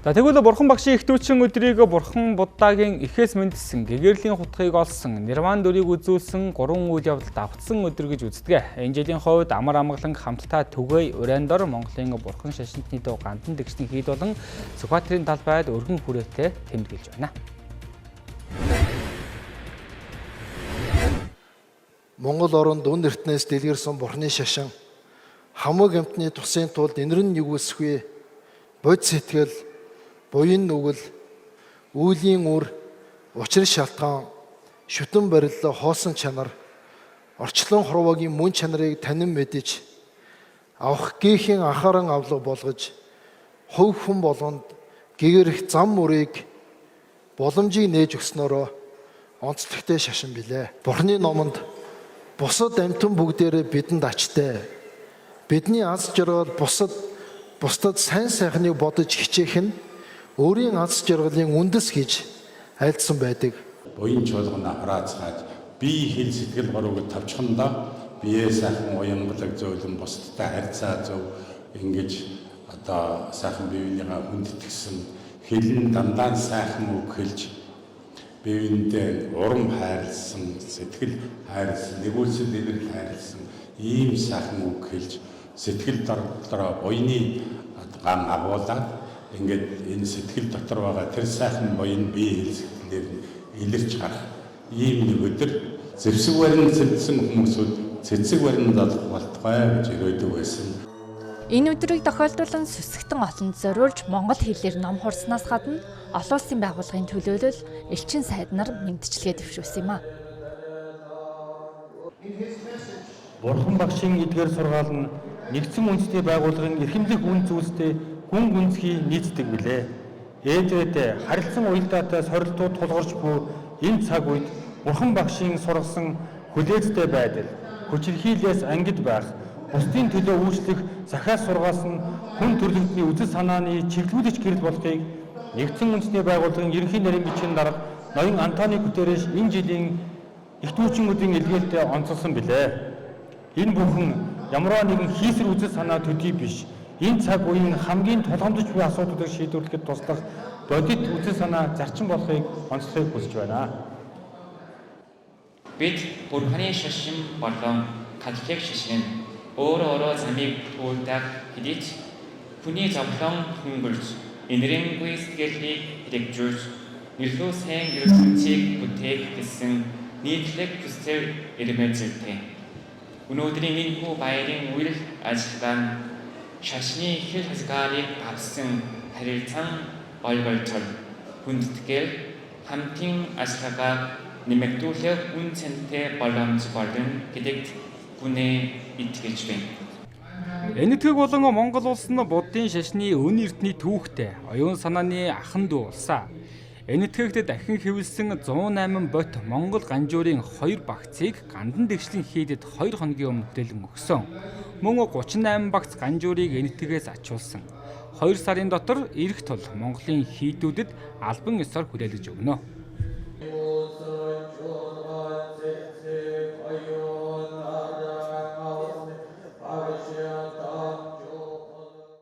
За, тэгвэл Бурхан багшийн их дүүчин өдрийг Бурхан Буддагийн эхээс мэндэлсэн, гэгэрлийн хутгийг олсон, нирван дүрийг үзүүлсэн гурван үйл явдалд давтсан өдөр гэж үздэг. Энэ жилийн хувьд амар амгалан хамтдаа түгэе уриан дор Монголын Бурхан шашинтны дуу Гандан дэгшний хийд болон Сүхбаатарын талбайд өргөн хүрээтэй тэмдэглэж байна. Монгол оронд үн эртнээс дэлгэрсэн Бурханы шашин хамаг амьтны тусын тулд энэрэн нэгүүлсэхгүй бодит сэтгэл, буян нүгэл, үйлийн үр, учир шалтгаан, шүтэн бариллаа, хоосон чанар, орчлон хорвоогийн мөн чанарыг танин мэдэж авах гийнхэн анхааран авлага болгож хувь хүн болгонд гэгэрэх зам мөрийг боломжийг нээж өгснөөрөө онцлогтой шашин билээ. Бурхны номонд бусад амьтан бүгдээрээ бидэнд ачтай. Бидний аз жаргал бусдад сайн сайхныг бодож хичээх нь өөрийн аз жаргалын үндэс гэж айлдсан байдаг. Буян чуулган хураацгааж, бие хэл сэтгэл гурвыг товчхондоо бие сайхан, уянгалаг, зөөлөн, бусдтай харьцаа зөв, ингэж одоо сайхан бие биенийгээ хүндэтгсэн, хэлэн дандаа сайхан үг хэлж, бие биендээ урам хайрлсан, сэтгэл хайрлсан, нигүүлсэл инэрл хайрлсан ийм сайхан үг хэлж, сэтгэл дотроо буяны ган агуулад, ингээд энэ сэтгэл дотор байгаа тэр сайхан буян бие хэл сэтгэлээр нь илэрч гарах ийм нэг өдөр. Зэвсэг барин цэцсэн хүмүүсүүд цэцэг барин залах болтугай гэж ирээдэг байсан. Энэ өдрийг тохиолдуулан сүсэгтэн олонд зориулж монгол хэлээр ном хурдсанаас гадна олон улсын байгууллагын төлөөлөл элчин сайд нар мэндчилгээ дэвшүүлсэн юм а. Бурхан багшийн эдгээр сургаал нь нэгдсэн үндэсний байгууллагын эрхэмлэх үн зүйлстэй гүн гүнзгий нийцдэг билээ. Ээжээдээ харилцан уялдаатай сорилтууд тулгарч буй энэ цаг үед Бурхан багшийн сургасан хүлээцтэй байдал, хүчирхийлээс ангид байх, бусдын төлөө үйлчлэх захиас сургаал нь хүн төрөлхтний үзэл санааны чиглүүлэгч гэрэл болохыг нэгдсэн үндэсний байгууллагын ерөнхий нарийн бичгийн дарга ноён Антонио Гутерреш энэ жилийн их дүүчин өдрийн илгээлтэд онцолсон билээ. Энэ бүхэн ямарваа нэгэн хийсвэр үзэл санаа төдий биш. Энэ цаг үеийн хамгийн тулгамдж буй асуудлыг шийдвэрлэхэд туслах бодит үзэл санаа зарчим болохыг онцлохыг хүсэж байна. Бид Бурханы шашин болон католик шашин нь өөр өөрөө замыг туулдаг хэдий ч хүний зовлон хөнгөлж, энэрэнгүй сэтгэлийг хэрэгжүүлж, илүү сайн ертөнцийг бүтээх гэсэн нийтлэг хүсэл эрмэлзэлтэй. Өнөөдрийн энэхүү баярын үйл ажиллагаа нь шашны хил хязгаарыг давсан харилцан ойлголцол, хүндэтгэл, хамтын ажиллагааг нэмэгдүүлэх үн цэнтэй боломж болно гэдэгт гүнээ итгэж байна. Энэтхэг болон Монгол улс нь Буддын шашны өн эрдний түүхтэй, оюун санааны ахан дүү улсаа. Энэтхэгт дахин хэвлэсэн 108 бот Монгол ганжуурын 2 багцыг Гандан дэгшлийн хийдэд 2 хоногийн өмнө хүлээлэн өгсөн. Мөн 38 багц ганжуурыг Энэтхэгээс ачуулсан. 2 сарын дотор ирэх тул Монголын хийдүүдэд албан ёсоор хүлээлгэж өгнө.